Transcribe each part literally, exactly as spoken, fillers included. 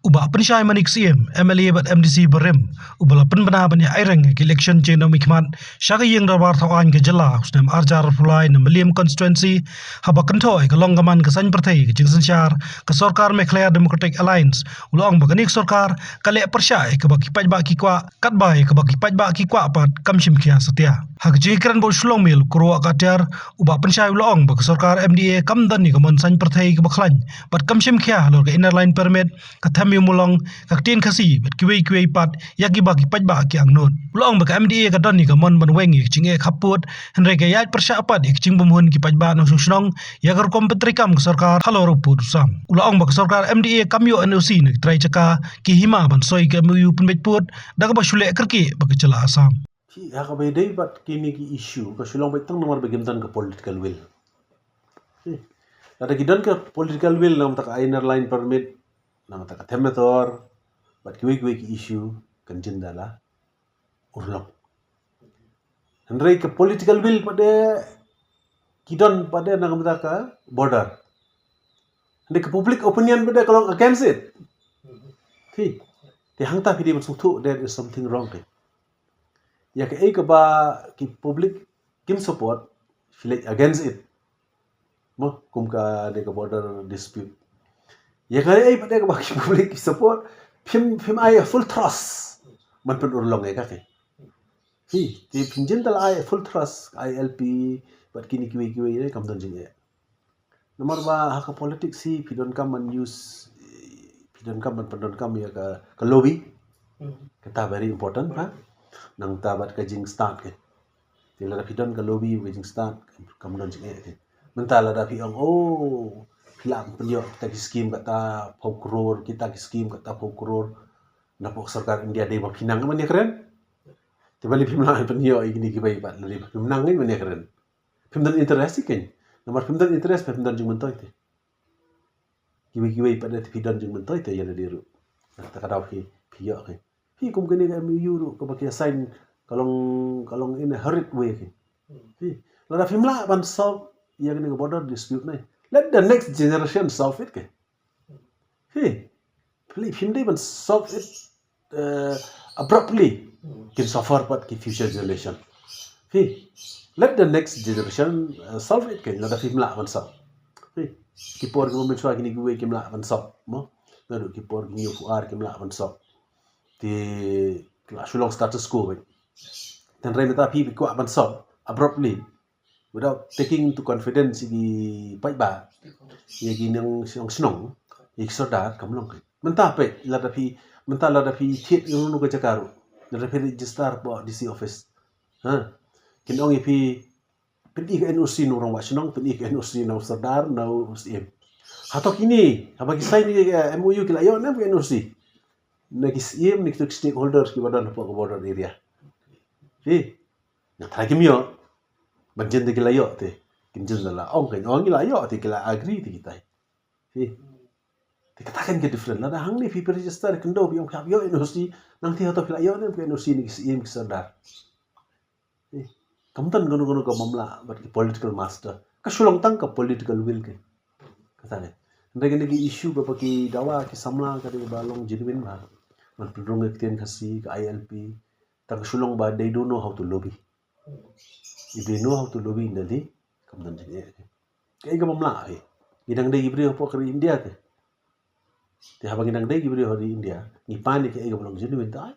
U Bah Pynshai Manik Syiem, M L A bad M D C barim, uba la pynbna ban ïa aireng ïa ka election jingdon mynkhmat sha ka ïing dorbar thaw aiñ ka jylla u snem ar hajar arphew lai na Mylliem constituency, haba kynthoh ïa ka long ka man ka saiñ pyrthei ka jingsynshar ka sorkar Meghalaya Democratic Alliance, u la ong ba kane ka sorkar ka leh pyrshah ïa kaba ki paidbah ki kwah, katba ïa kaba ki paidbah ki kwah pat kam shim khia satia. Ha ka jingïakren bad u Shillong Mail, u Kyrwah Katiar, u Bah Pynshai u la ong ba ka sorkar M D A kam don ïa ka mon saiñ pyrthei kaba khlaiñ bad kam shim khia halor ka Inner Line Permit, ka them ïa u mulong, ka ktien Khasi bad kiwei kiwei pat ïa kiba ki paidbah ki angnud. U la ong ba ka M D A ka don ïa ka mon ban weng ïa ka jingeh khappud, hynrei ka ïaid pyrshah pat ïa ka jingbymhun ki paidbah nongshong shnong ïa ka rukom pyntreikam ka sorkar halor u pud u sam. U la ong ba ka sorkar M D A kam ïoh N O C na ki trai jaka, ki hima ban soi ka M O U pynbeit pud da kaba shu leh kyrkieh bad ka jylla Assam. Phi, ha kaba ïadei bad kine ki issue, ka shu long beit tang namar ba kim don ka political will. Phi, lada ki don ka political will, namar ka Inner Line Permit, namar ka them ïa ka thor, bad kiwei kiwei ki issue, kan jin da la urlong. Hynrei ka political will pat de ki don pat de namar ka border. Hynrei ka public opinion pat de ka long against it. Phi, te hangta phi dei ban sngewthuh there is something wrong, phi. Ïa kaei kaba ki public kim support, phi leit against it. Mo, kum kane ka border dispute. Ïa kaei pat de kaba ki public ki support, phim, phim ai full thrust ban pynurlong ïa kane. Phi, te phin jin da la ai full thrust, I L P bad kine kiwei kiwei, eh, kam don jingeh. Namar ba ha ka politics hi phi donkam ban use, phi donkam ban pyndonkam ïa ka, ka lobby. Kata very important, ha. Nangta bad ka jingstad ke. Te lada phi don ka lobby, ka jingstad, kam don jingeh ke. Mynta lada phi ong, oh, phi lah pynïoh kita ki scheme kata phew klur, kita ki scheme kata phew klur, napoh sorkar India dei ba phi nang ban ïakren. Te balei phim lah pynïoh ïa kine kiwei pat, lada dei ba phim nang ban ïakren. Phim don interest hi kein. Namar phim don interest, phim don jingmyntoi te. Kiwei kiwei pat de phi don jingmyntoi te ïa lade ruh. Kata ka daw phi, phi ïoh kein. Phi, kum kane ka M O U ruh kaba ki sign ka long, ka long in a hurried way kein. Phi, lada phim lah ban solve ïa kane ka border dispute ne, let the next generation solve it kein. Phi, phi, phim dei ban solve it, uh, abruptly. Kin suffer pat ki future generation. Phi, let the next generation, uh, solve it kein, lada phim lah ban solve. Phi, ki por kiba mynshuwa kine kiwei kim lah ban solve, mo. Naduh ki por ki hynñiewphew ar kim lah ban solve. Te ki la shu long status quo beit. Hynrei mynta phi, phi kwah ban solve abruptly, without taking into confidence ïa ki paidbah, ïa ki nongshong shnong, ïa ki sordar, kam long. Mynta peit, lada phi, mynta lada phi thied ïa kano kano ka jaka ruh, lada phi register hapoh D C office, ha, kin ong ïa phi, pyni ka N O C na u rangbah shnong, pyni ka N O C na u sordar, na u syiem. Hato kine, haba ki sign ïa ka M O U, ki la ïoh ne em ka N O C na ki syiem, na kito ki stakeholders kiba don hapoh ka border area? Phi, nga tharai kim ïoh. Ban jin te ki la ïoh te, kin jin da la ong, kein ong ki la ïoh te, ki la agree te kita hi. Phi, te kata kein ka different. Lada hangne phi, phi register, kyndoh, phi ong phi hap ïoh N O C, nangta hato phi la ïoh ne em ka N O C na ki syiem, ki sordar? Phi, kam don kano kano ka mamla bad ki political master. Ka shu long tang ka political will kein. Kata kein. Hynrei kine ki issue ba, ba ki dawa ki samla ka dei ba long genuine ba, ban pynrung ïa ka ktien Khasi, ka I L P, tang ka shu long ba they don't know how to lobby. If they know how to lobby in Delhi, kam don jingeh. Kaei ka mamla hi? Ngi dang dei ki briew hapoh ka ri India te. Te haba ngi dang dei ki briew ha ri India, ngi pan ïa kaei kaba long genuine te ai.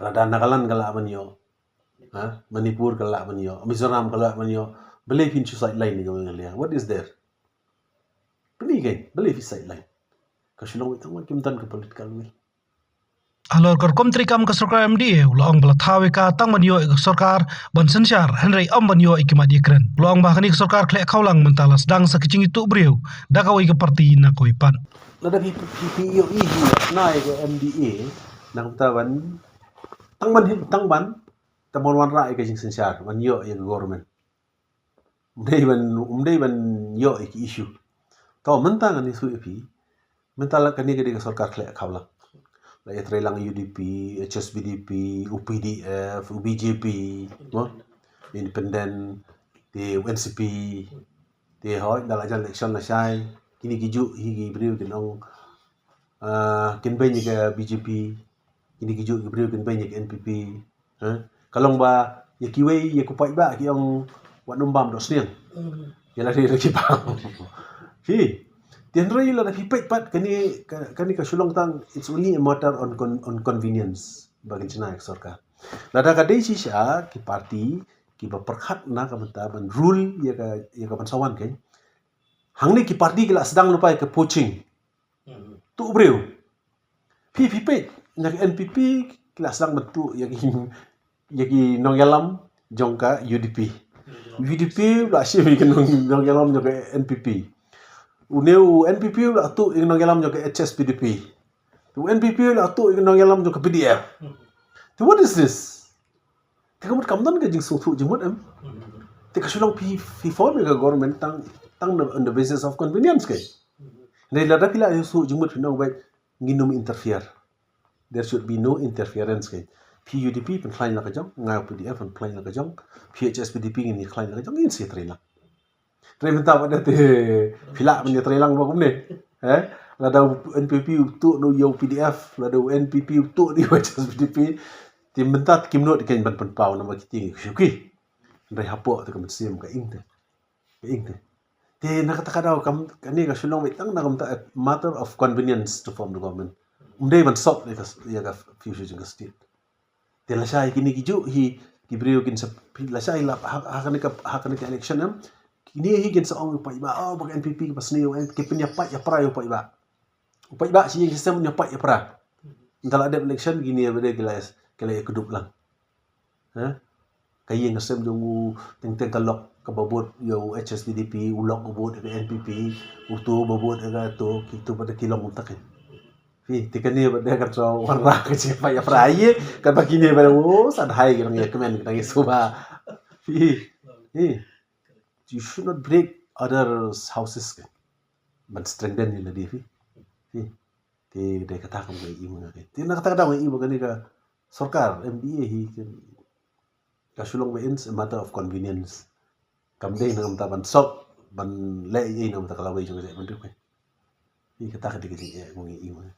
Lada Nagaland ka lah ban ïoh, ha, Manipur ka lah ban ïoh, Mizoram ka lah ban ïoh, balei phin shu sideline ïa ka Meghalaya? What is there? Pyni kein, balei phi sideline? Ka shu long wei tang ba kim don ka political will. Halor ka rukom treikam ka sorkar M D A, u la ong ba la thaw ïa ka tang ban ïoh ïa ka sorkar ban synshar, hynrei ym ban ïoh ïa ki mat ïakren. U la ong ba ha kane ka sorkar khleh khawlang mynta la sdang sa ka jingïathuh briew da kawei ka party na kawei pat. Lada phi, phi, phi ïohi hi na ïa ka M D A, nangta ban, tang ban, tang ban, tang ban wanrah ïa ka jingsynshar, ban ïoh ïa ka government. Ym dei ban, ym dei ban ïoh ïa ki issue. To mynta ngan ïathuh ïa phi. Mynta la kane ka dei ka sorkar khleh khawlang. La ïatreilang U D P, H S P D P, U P D F, U B J P, mo? Independent, te U N C P. Te hooid, da la jan election lashai, kine ki juh hi ki briew kin ong Ah, kin beiñ ïa ka B J P, kine ki juh ki briew kin beiñ ïa ka N P P. Ha? Ka long ba ïa kiwei ïa ki paidbah ki ong wat nym bam dohsniang. Ïa lade ruh ki bam. Hi. Te hynrei lada phi peit pat kane ka, kane ka shu long tang, it's only a matter on con-, on convenience ba kin shna ïa ka sorkar. Lada ka dei shisha ki party kiba pyrkhat na ka bynta ban rule ïa ka, ïa ka ban sa wan kein. Hangne ki party ki la sdang lypa ïa ka poaching. Tuh briew. Phi, phi peit, na ka N P P ki la sdang ban tuh ïa ki, ïa ki nongïalam jong ka U D P. U D P u la shim ïa ki nong, nongïalam jong ka N P P. Une u N P P u la tuh ïa ki nongïalam jong ka H S P D P. U N P P u la tuh ïa ki nongïalam jong ka P D F. So what is this? Te ka mut kam don ka jingsngewthuh jingmut em. Te ka shu long phi, phi form ïa ka government tang, tang on the basis of convenience kein. Hynrei lada phi la jingsngewthuh jingmut phin ong ba ngin nym interfere. There should be no interference kein. Phi U D P pynkhlaiñ la ka jong, nga P D F pynkhlaiñ la ka jong, phi H S P D P ngin ïakhlaiñ la ka jong, ngin sa ïatreilang. Hynrei mynta pat de te phi lah ban ïatreilang ba kumne. Eh? Lada u N P P u tuh ïa u P D F, lada u N P P u tuh ïa u H S P D P. Te mynta te kim nud kein ban pynpaw namar ki tieng ki shuki. Hynrei hapoh te ka mynsiem ka ing te. Ka ing te. Te na kata ka daw kam, kane ka shu long beit tang na ka bynta a matter of convenience to form the government. Ym dei ban sop ïa ka, ïa ka future jong ka state. Te lashai kine ki juh hi ki briew kin sa, lashai la ha, ha kane ka, ha kane ka election em. Kine hi kin sa ong u paidbah, oh, ba ka N P P kiba sniew, ki pynïapait ïapra ïa u paidbah. U paidbah shi ïing shi sem un ïapait ïapra. Ynda la dep election kine ba dei ki la, ki la ïakdup lang. Ha? Ka ïing ka sem jong u teng teng ka lok kaba vote ïa u H S P D P, u lok u vote ïa ka N P P, uto ba vote ïa kato, kito pat de ki long kumta kein. Phi, te kane pat de kan sa wanrah ka jingpait ïapra ïa, katba kine pat de, oh, sa dei ki dang ïakmen, ki dang ïasuba. Phi, phi. You should not break others' houses kein. Ban strengthen ïa lade phi. Phi. Te dei kata kam ngi ïohi ma nga kein. Te na kata ka daw ngi ïohi ba kane ka sorkar M D A hi kein. Ka shu long ba it's a matter of convenience. Kam dei na ka bynta ban sop, ban leh ei na ka bynta ka lawei jong ka jaitbynriew kein. Hi kata ka dei ka jingeh ba ngi ïohi.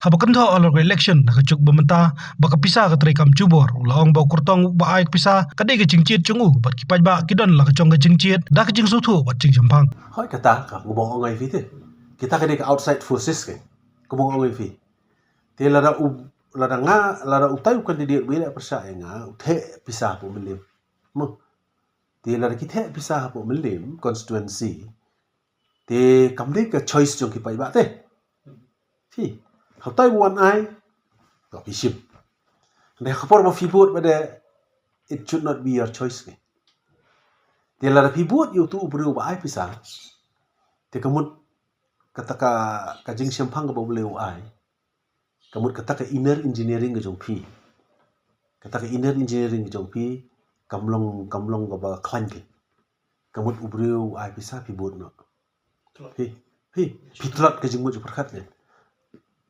Haba kynthoh halor ka election ha ka juk ba mynta ba ka pisa ka trei kam jubor, u la ong ba u kyrtong uba ai ka pisa ka dei ka jingjied jong u bad ki paidbah ki don la ka jong ka jingjied da ka jingsngewthuh bad jingshemphang. Hooid kata ka, kumba ong ai phi te. Kita ka dei ka outside forces kein. Kumba ong ai phi. Te lada u, lada nga, lada utai u candidate uba ïaleh pyrshah ïa nga, u theh pisa hapoh Mylliem. Mo. Te lada ki theh pisa hapoh Mylliem constituency, te kam dei ka choice jong ki paidbah te. Phi, ha utai ba wan ai, to phi shim. Hynrei ha ka por ba phi vote pat de, it should not be your choice kein. Te lada phi vote ïa uto u briew uba ai pisa, te ka mut kata ka, ka jingshemphang kaba U Blei u ai. Ka mut kata ka inner engineering ka jong phi. Kata ka inner engineering ka jong phi, kam long, kam long kaba khlaiñ kein. Ka mut u briew u ai pisa phi vote noh. Phi, phi, phi tlot ka jingmut jingpyrkhat kein.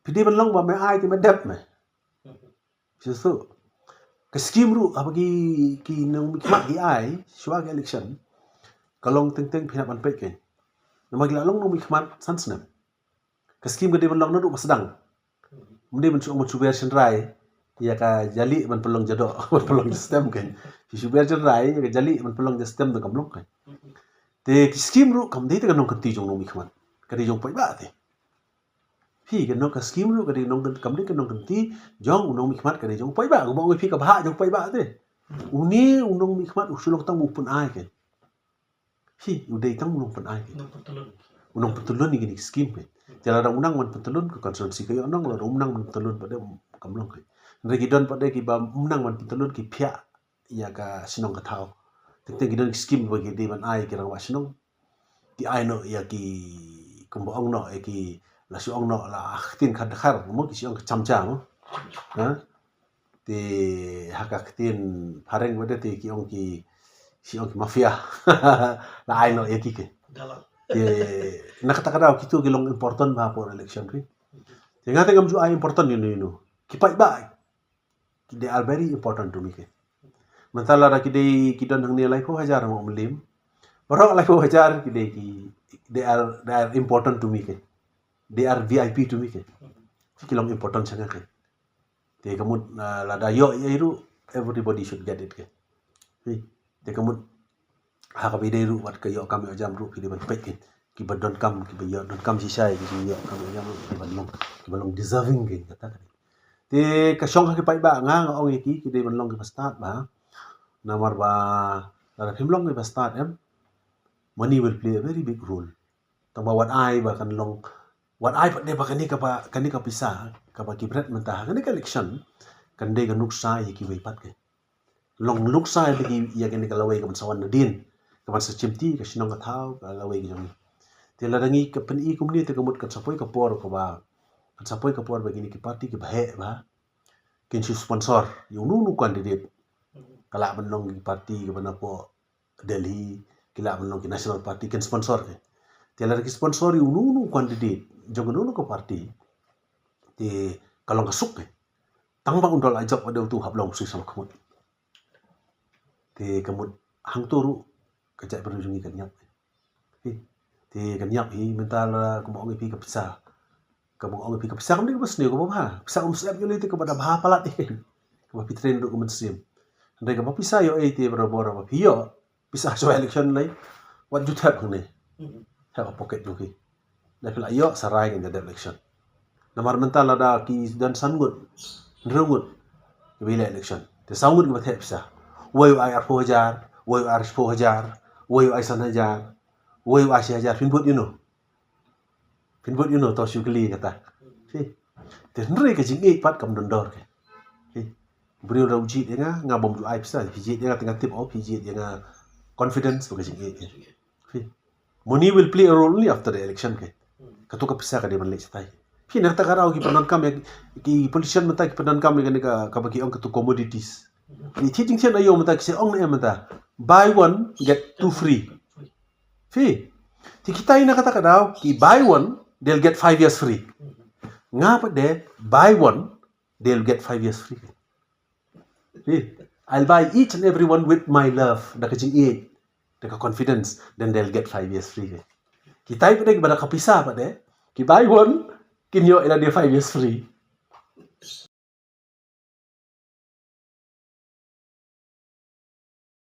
Phi dei ban long ba me ai te me dep me. Phi sngewthuh. Ka scheme ruh haba ki, ki nongmihkhmat ki ai shuwa ka election, ka long teng teng phi hap ban peit kein. Namar ki la long nongmihkhmat san snem. Ka scheme ka dei ban long naduh ba sdang. Ym dei ban shu ong ban shu ber shynrai ïa ka jali ban pynlong jadoh, ban pynlong jastem kein. Shu ber shynrai ïa ka jali ban pynlong jastem da kam long kein. Te ki scheme ruh kam dei te ka nongkynti jong u nongmihkhmat. Ka dei jong u paidbah te. Phi, ka nong, ka scheme ruh ka dei nong, kam dei ka nongkynti jong u nongmihkhmat, ka dei jong u paidbah. Kumba ong phi, ka bhah jong u paidbah te. Une u nongmihkhmat u shu long tang u pyn-ai kein. Phi, u dei tang u nongpyn-ai kein. Nongpyntyllun. U nongpyntyllun ïa kine ki scheme kein. Te lada u nang ban pyntyllun ka constituency ka ïoh nong, lada um nang ban pyntyllun pat de kam long kein. Hynrei ki don pat de kiba um nang ban pyntyllun ki phiah ïa ka shnong ka thaw. Teng teng ki don ki scheme ba ki dei ban ai ki rangbah shnong. Ki ai noh ïa ki, kumba ong noh ïa ki, la shu ong noh la ha ka ktien khadkhar mo, ki shu ong ka chamcha mo. Ha? Te ha ka ktien phareng pat de te ki ong ki, shu ong ki mafia. La ai noh ïa ki kein. Dalal. Te na kata ka daw kito ki long important bha hapoh election phi. Te nga te ngam ju ai important ïa uno uno. Ki paidbah, they are very important to me kein. Mynta lada ki dei ki don hangne laiphew hajar mo, Mylliem. Baroh laiphew hajar ki dei ki, they are, they are important to me kein. They are V I P to me kein. Ki long important sha nga ke. Te ka mut, ah, lada ïoh ei ruh, everybody should get it ke. Te ka mut, ha kaba ïadei ruh bad ka ïoh kam ïoh jam ruh, phi dei ban peit ki, kiba donkam, kiba ïoh donkam shisha, ki jingïoh kam ïoh jam ruh, kiba long, kiba long deserving ki, kata ka dei. Te ka shong ha ki paidbah, nga nga ong ïa ki, ki dei ban long kiba stad bha. Namar ba lada phim long kiba stad em, money will play a very big role. Tang ba wat ai ba kan long, wat ai pat de ba kane kaba, kane ka pisa kaba ki bret mynta ha kane ka election, kan dei ka nuksa ïa kiwei pat ke. Long nuksa ïa ki, ïa kane ka lawei kaban sa wan nadien, kaban sa chimti ka shnong ka thaw, ka lawei ka jong ngi. Te lada ngi ka pyni kumne te ka mut kan sa poi ka por kaba, kan sa poi ka por ba kine ki party kiba heh bha kin shu sponsor ïa uno uno u candidate. Ka lah ban long ki party kiba na poh Delhi, ki lah ban long ki national party kin sponsor ke. Te lada ki sponsor ïa uno uno u candidate jong uno uno ka party, te ka long ka suk ke. Tang ba un dol ajok ba dei uto u hap long sui sa la ka mut. Te ka mut hangto ruh ka jaitbynriew jong ngi kan ïap. Te kan ïap hi mynta la kumba ong ïa phi ka pisa. Kumba ong ïa phi ka pisa kam dei kaba sniew, kaba bha. Pisa um sep ïa lei te kaba da bha palat hi. Kaba phi train ruh ka mynsiem. Hynrei kaba pisa ïoh ei te barabor ba phi ïoh pisa shuwa election lei, wat ju thep hangne. Thep ha pocket jong phi. Da phi la ïoh sa rai ngan da dep election. Namar mynta lada ki don san ngut, hynriew ngut kiba ïaleh election, te saw ngut kiba thep pisa. Uwei u ai arphew hajar, uwei u ai arphew hajar, uwei u ai san hajar, uwei u ai shi hajar, phin bud ïano? Phin bud ïano, to shu kylli kata. Phi. Te hynrei ka jingïeit pat kam don dor ke. Phi. Briew ruh u jied ïa nga, nga bym ju ai pisa, phi jied ïa nga te nga tip, oh, phi jied ïa nga, confidence bad ka jingïeit. Phi. Money will play a role only after the election ke. Kato ka pisa ka dei ban leit shatai. Phi, na kata ka daw ki pyndonkam ïa ki politician mynta ki pyndonkam ïa kane ka, kaba ki ong kato commodities. Ki thied jingthied aïu mynta, ki sa ong ne em mynta, buy one get two free. Phi. Te kitai na kata ka daw ki buy one, they'll get five years free. Nga pat de, buy one, they'll get five years free. Phi. I'll buy each and every one with my love, da ka jingïeit, da ka confidence, then they'll get five years free. Kitai pat de kiba da ka pisa pat de, ki buy one, kin ïoh ïa lade five years free.